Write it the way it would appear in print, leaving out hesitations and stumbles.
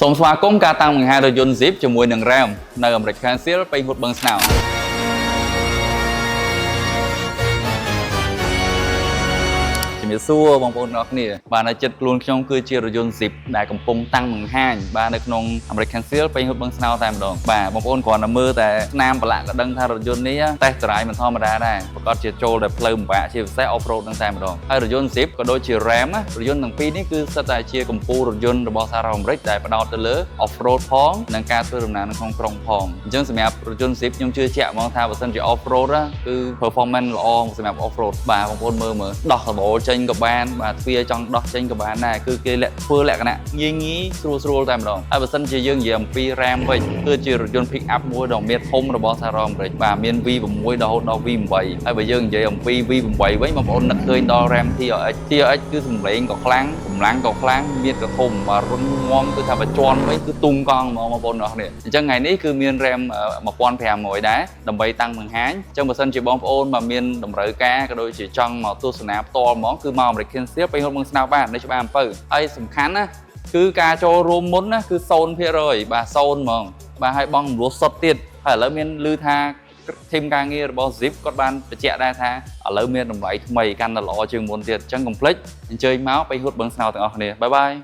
សូមស្វាគមន៍ការតាំងបង្ហាញរថយន្ត Jeep ជាមួយនឹង Ram នៅ American Seal ពេញហួតបឹងស្នោជំរាបសួរបងប្អូនទាំងអស់គ្នាបាទនៅចិត្តខ្លួនខ្ញុំគឺជារថយន្ត Jeep ដែលកំពុងតាំងបង្ហាញបាទនៅក្នុង American Seal ពេញហួតបឹងស្នោតែម្ដងបាទបងប្អូនគ្រាន់តែមើលតែស្នាមប្រឡាក់ក៏ដឹងថារថយន្តនេះតេស្ត drive មិនធម្មតាដែរប្រកាសជាចូលតែផ្លូវពិបាកជាពិសេស off road នឹងតែម្ដងហើយរថយន្ត Jeep ក៏ដូចជា Ram ណារថយន្តទាំងពីរនេះគឺសិតតែជាកម្ពូលរថយន្តរបស់សហរដ្ឋអាមេរិកដែលផ្ដោតទៅលើ off road ផងនិងការធ្វើដំណើរនៅក្នុងក្រុងផងអញ្ចឹងសម្រាប់រថយន្ត Jeep ខ្ញុំជឿជាក់ហ្មងថាបើសិនជា off road ណាគឺ performance ល្អសម្រាប់ off road បាទបងប្អូនមើលមើលដោះដបូលចេញក៏បានបាទទ្វារចង់ដោះចេញក៏បានដែរគឺគេលក្ខធ្វើលក្ខណៈងាយងាយស្រួលស្រួលតែម្ដងហើយបើសិនជាយើងនិយាយអំពី Ram វិញគឺជារថយន្ត pick up មួយដ៏មានធំរបស់សហរដ្ឋអាមេរិកបាទមាន V6 រហូតដល់ V8 ហើយបើយើងនិយាយអំពី V8 វិញបងប្អូននឹកឃើញដល់ Ram TRX TRX គឺសំឡេងក៏ខ្លាំងកម្លាំងក៏ខ្លាំងមានក៏ធំបាទរុនងាំគឺថាបើជន់វិញគឺទុំកង់ហ្មងបងប្អូនទាំងអស់គ្នាអញ្ចឹងថ្ងៃនេះគឺមាន Ram 1500ដែរដើម្បីតាំងបង្ហាញអញ្ចឹងបើសិនជាបងប្អូនមកមានតម្រូវការក៏ដូចជាចង់មកទស្សនាផ្ទាល់ហ្មងគឺមក American Seal ពេញហូតមឹងស្នោបាននៅច្បារអំពៅហើយសំខាន់ណាគឺការចូលរួមមុនណាគឺ0%បាទ0ហ្មងបាទហើយបងរំលោះសុទ្ធទៀតហើយឥឡូវមានឮថា team ការងាររបស់ Jeep គាត់បានបញ្ជាក់ដែរថាឥឡូវមានតម្លៃថ្មីកាន់តែល្អជាងមុនទៀតអញ្ចឹងកុំភ្លេចអញ្ជើញមកទៅហួតបឹងស្នោទាំងអស់គ្នាbye bye.